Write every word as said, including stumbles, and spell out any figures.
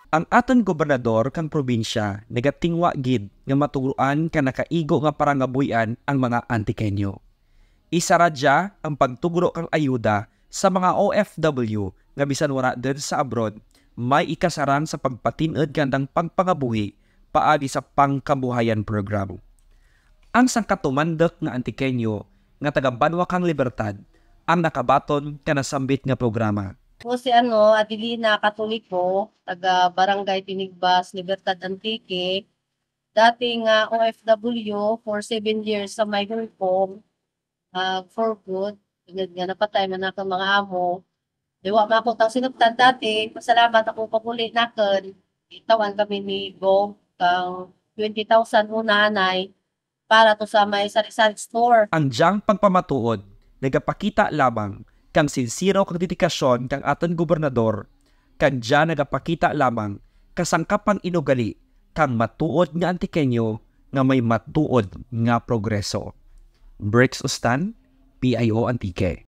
Ang atun gobernador kang probinsya nagatinguha gid nga matugroan kang nakaigo nga parangabuhian ang mga Antiqueño. Isara dya ang pagtugro kang ayuda sa mga O F W nga bisan wara run sa abroad, may ikasarang sa pagpatin-ud kang andang pagpangabuhi paagi sa pangkabuhayan program. Ang sangka tumanduk nga Antiqueño nga taga banwa kang Libertad ang nakabaton kang nasambit nga programa. Ako si ano, Adelina Catolico, taga Barangay Tinigbas, Libertad, Antique. Dati nga O F W for seven years sa may Hong Kong, ah, for good. Tungod nga napatay man akun mga amo. Di wa man ako tang sinuptan dati, pasalamat ako pag-uli nakun. Gitaw-an kami ni Gov kang twenty thousand una anay para to sa may sari-sari store. Ang dyang pagpamatuod nagapakita lamang kang sinsero kang dedikasyon kang atun gobernador, kag dya nagapakita lamang kang sangka pang-inugali kang matuod nga Antiqueño nga may matuod nga progreso. Bricks Ustan, P I O Antique.